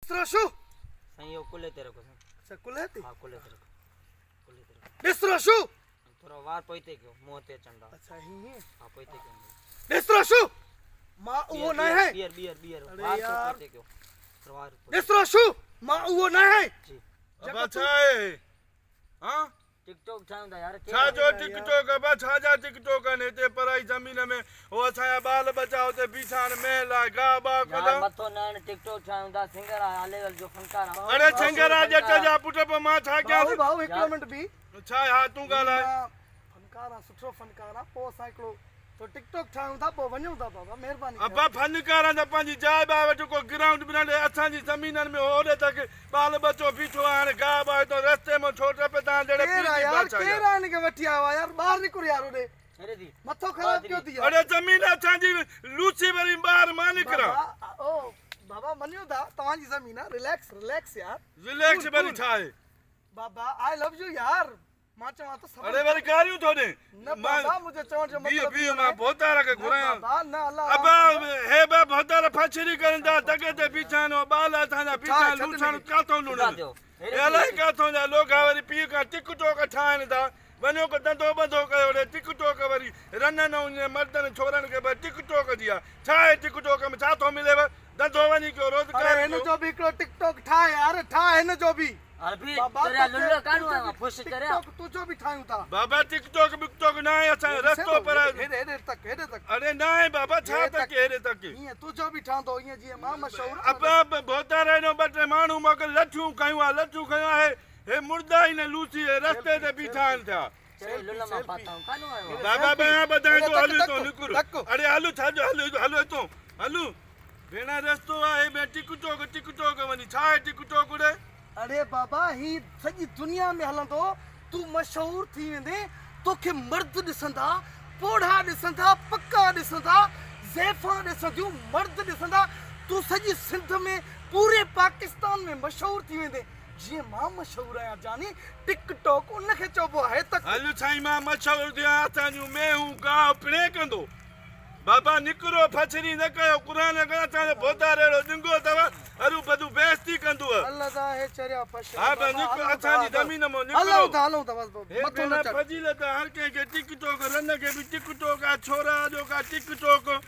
ڏس رشو. سائين اهو ڪلهي تي رکو سائين. اڇا ڪلهي تي؟ ها ڪلهي تي رکو. ڪلهي تي رکو. ڏس رشو. ٿورو وار پوئتي ڪيو منهن تي اچن ٿا. اڇا هيئن. ها پوئتي ڪيو. ڏس رشو. مان اهو نه آهيان. ٻيهر ٻيهر ٻيهر وار ٿورو پوئتي ڪيو. ٿورو وار پوئتي. ڏس رشو. مان اهو نه آهيان. جي. ابا ڇا آهي ها ٽڪ ٽاڪ ٺاهيون ٿا يار. ڇا جو ٽڪ ٽاڪ ابا ڇا جا ٽڪ ٽاڪ آهن هتي پرائي زمين ۾ هو اسان جا ٻال ٻچا هتي بيٺا آهن مينهن لاء گاهه ٻاهه ڪندا. يار مٿو نه هڻ ٽڪ ٽاڪ ٺاهيون ٿا سنگر آهيان ليول جو فنڪار آهيان. اڙي سنگر آ ڄٽ جا پٽ پوء مان ڇا ڪيان. ڀائو ڀائو هڪڙو منٽ بي. ڇا ها تون ڳالهاء. مان فنڪار آهيان سٺو فنڪار آهيان پوء اسان هڪڙو تو ٽڪ ٽاڪ ٺاهيون ٿا پوء وڃون ٿا بابا مهرباني ڪري. ابا فنڪار آهن ته پنهنجي جاء ٻاء وٺ ڪو گرائونڊ به نه ڏي اسان جي زمينن ۾ هوڏي تڪ ٻال ٻچو بيٺو آهي هاڻي گاهه ٻاهه هتان رستي مان ڇو ٽپي تان جهڙي ڪير پيء آ جي يار بادشاهي ڪير آهي. آ هن کي وٺي آيو آ يار ٻاهر نڪر يار هوڏي مٿو خراب ڪيو ٿي يار. اڙي زمين اسان جي لوسي وري ٻاهر مان نڪران. بابا او بابا مڃون ٿا توهان جي زمين آ رليڪس رليڪس يار. رليڪس وري ڇا آهي. بابا آء لو يو يار. مان چوان ٿو صبر اڙي وري گاريون ٿو ڏين. نه بابا منهنجو چوڻ جو مطلب بيهه بيهه مان ڀوتار کي گهرايان. نه بابا نه الله ابا هي ٻه ڀوتار ڦڇري ڪرين ٿا دڳ تي بيٺا آهن ٻال اسان جا بيٺا آهن لوڇڻ ڪاٿون لڻن هي الائي ڪاٿون جا لوگها وري پيء کان ٽڪ ٽوڪ ٺاهن ٿا وڃو ڪو ڌنڌو ٻنڌو ڪيو ڙي ٽڪ ٽوڪ وري رنن ۽ مردن ڇورن کي به ٽڪ ٽوڪ جي آ ڇا آهي ٽڪ ٽوڪ ۾ ڇا ٿو مليو ڌنڌو وڃي ڪيو روزگار ڪيو. اڙي هن جو به هڪڙو ٽڪ ٽاڪ ٺاهه يار ٺاهه هن جو به. بابا ٽڪ ٽاڪ تنهنجو به ٺاهيون ٿا. بابا ٽڪ ٽاڪ بڪ ٽاڪ ناهي اسان جو رستو پر هيڏي هيڏي تڪ هيڏي تڪ. اڙي ناهي بابا ڇا تڪ هيڏي تڪ. ائين تنهنجو به ٺهندو ائين جيئن مان مشهور آهيان. ابا ڀوتار هيڏو ٻه ٽي ماڻهو موڪل لٺيون کنيون آ لٺيون کنيون آهي هي مردا ئي نه لوسي هي رستي تي بيٺا آهن ٿيا. بابا ٻيا ٻڌائين ٿو هل هتون نڪر اڙي هل ڇا جو هل هل هتون هل ڀيڻا رستو آهي ٻي ٽڪ ٽوڪ ٽڪ ٽوڪ وڃي ڇا آهي ٽڪ ٽوڪ ڙي. اڙي بابا هي سڄي دنيا ۾ هلندو تون مشهور ٿي ويندين توکي مرد ڏسندا پوڙها ڏسندا پڪا ڏسندا زيفان ڏسنديون مرد ڏسندا تون سڄي سنڌ ۾ پوري پاڪستان ۾ مشهور ٿي ويندين جيئن مان مشهور آهيان جاني ٽڪ ٽاڪ ان کي چئبو آهي ته. هل سائين مان مشهور ٿيان اسان جون مينهون گاهه پڻي ڪندو بابا نڪرو ڦڇري نه ڪيو قرآن کان اسان جو ڀوتار اهڙو ڏنگو اٿو هرو ڀرو بيعزتي ڪندو. الله دا هي چريا پش ها بابا نڪ اسان جي زمين مان نڪرو هلون ٿا هلون ٿا بس مٿو نه چڙ. هي ڀيڻا فضيلت هر ڪنهن کي ٽڪ ٽاڪ رن کي به ٽڪ ٽاڪ آ ڇورا اڄوڪا ٽڪ ٽاڪ.